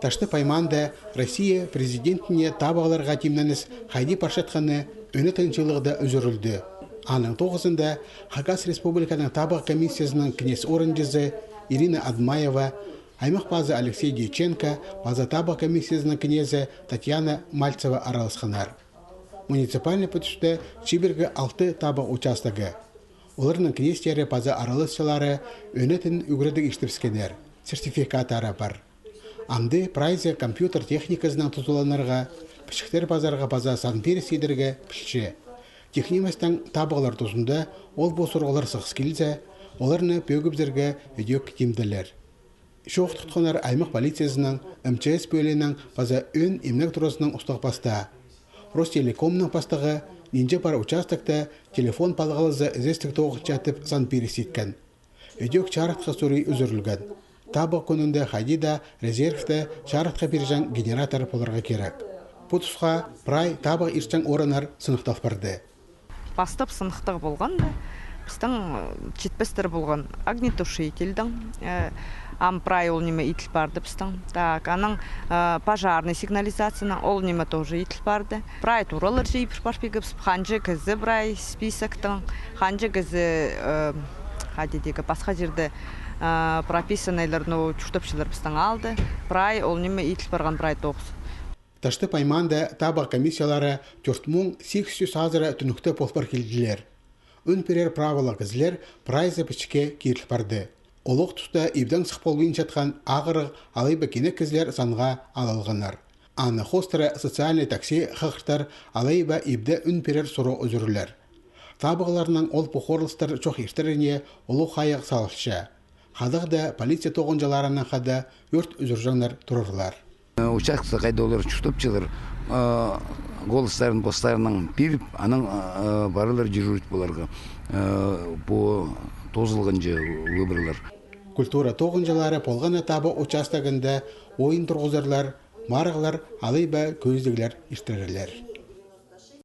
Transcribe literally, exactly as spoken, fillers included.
Таштып аймаанда Россия президентіне табығларға тимненіс хайди парчатханы ӧнетін чыылығда ӱзӱрілді. Аның тоғызында Хакас Республиканың табығ комиссиязының кнезь орынҷызы Ирина Адмаева, аймах пазы Алексей Дьяченко паза табығ комиссиязының кнезі Татьяна Мальцева араласханнар. Муниципальный пӱдісте чибіргі алты табығ участогы. Оларның кнезьтері паза араласчылары ӧнетін ӱгредіг иртібіскеннер, сертификаттары пар. Амды прайзы компьютер техниказынаң тузаланарға, пічіктер пазарға паза сан пиріс идерге пілче. Тик ниместең табығлар тузында ол-пу сурығлар сығыс килзе, оларны пӧгібізерге ідӧк тимделер. Чоох тутханнар аймах полициязының, М Ч С пӧлиинең паза ӧӧн имнег туразынаң устағ пастаа. Ростелекомның пастығы нинҷе пар участокта телефон палғалызы ізестіг тоғынча тіп сан пиріс иткен. Ідӧк чарыхтығ сурии ӱзӱрілген. Табығ кӱнінде хайди даа резервте чарыхтығ пирҷең генератор поларға кирек. Пу тусха прай табығ иртчең орыннар сыныхтал парды. Пастап сыныхтығ полғанда, пістің, э, читпестер полған огнетушительдің, э, ам прай ол ниме иділ парды пістің. Так, анаң, э, пожарный сигнализацияның ол ниме тоже иділ парды. Прай туралар чыып парып килгебіс, ханҷа кізі прай списоктың, ханҷа кізі, э, хайди дее, пасха чирде, э, прописанныйлар, ну, чуртапчалар пістің аалда. Прай ол ниме иділ парған прай тоғыс. Таштып аймаанда табығ комиссиялары тӧрт муң сигіс чӱс азыра тӱнікте пол пар килділер. Ӱн пирер праволығ кізілер прайзы пічікке киріл парды. Олох туста ибдең сых полбинчатхан ағырығ алай ба кинек кізілер санға алылғаннар. Аны хоостыра социальный такси хығыртар алай ба ибде ӱн пирер сурығ ӱзӱрілер. Табығларның ол-пу хорылыстар чох иртіріне улуғ хайығ салылча. Хадағ даа полиция тоғынҷыларынаң хада ӧрт ӱзӱрҷеңнер турарлар. Участокта хайда олар чуртапчалар, а, голостарын постарынаң пиріп, анаң, а, парарлар дежурить поларға, а, пу тоозылғанҷа выборлар. Культура тоғынҷылары полған на табығ участогында ойын турғызарлар, марығлар алай ба кӧзідіглер иртірерлер.